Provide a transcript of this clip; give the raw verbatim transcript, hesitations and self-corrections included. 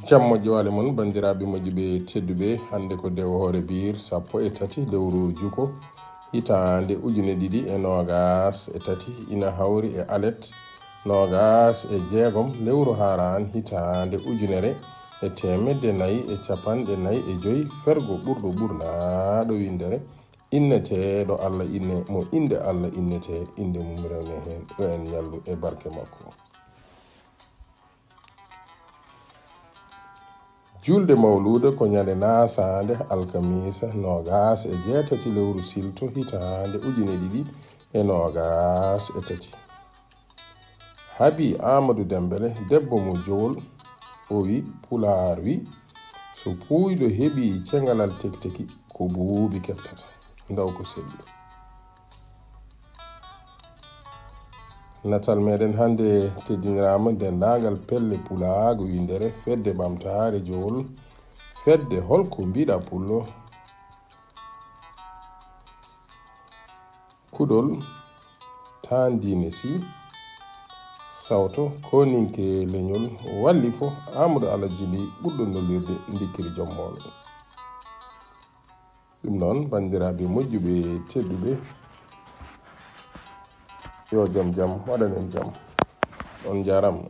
Jam moƴƴo wale mon, banndiraaɓe moƴƴuɓe tedduɓe. Hannde ko dewo hoore biir sappo e tati lewru juko, hitaande ujune ɗiɗi e noogas e tati, ina hawri e alet noogas e jeegom lewru haaraan, hitaande ujunere e teemedde nayi e capanɗe nayi e joy, fergo ɓurɗo ɓurnaaɗo winndere, inneteeɗo Alla inne, mo innde Alla innetee, innde mum rewne heen, yo en ñallu e barke makko. Julde mawluuda ko ñande naasaande, alkamiisa noogas e jeetati lewru silto, hitaande ujune ɗiɗi e noogas e tati. Habi Aamadu Demmbele, debbo mo Jowol, o wi, Pulaar wi, so puuyɗo heɓii ceŋalal tekteki, ko buubi keɓtata, ndaw ko selli. Natal meɗen hannde teddiniraama denndaangal pelle pulaagu winndere, fedde ɓamtaare Jowol, fedde Holko Mbiɗa Pullo, kuɗol Taandiine Sii, sawto Kooninke Leñol, wallifo Aamadu Alhaji Lih, ɓurɗo nulirde Ndikkiri Jom Moolo. Ɗum noon, banndiraaɓe moƴƴuɓe tedduɓe, yo jom jam waɗan en jam. On njaaraama.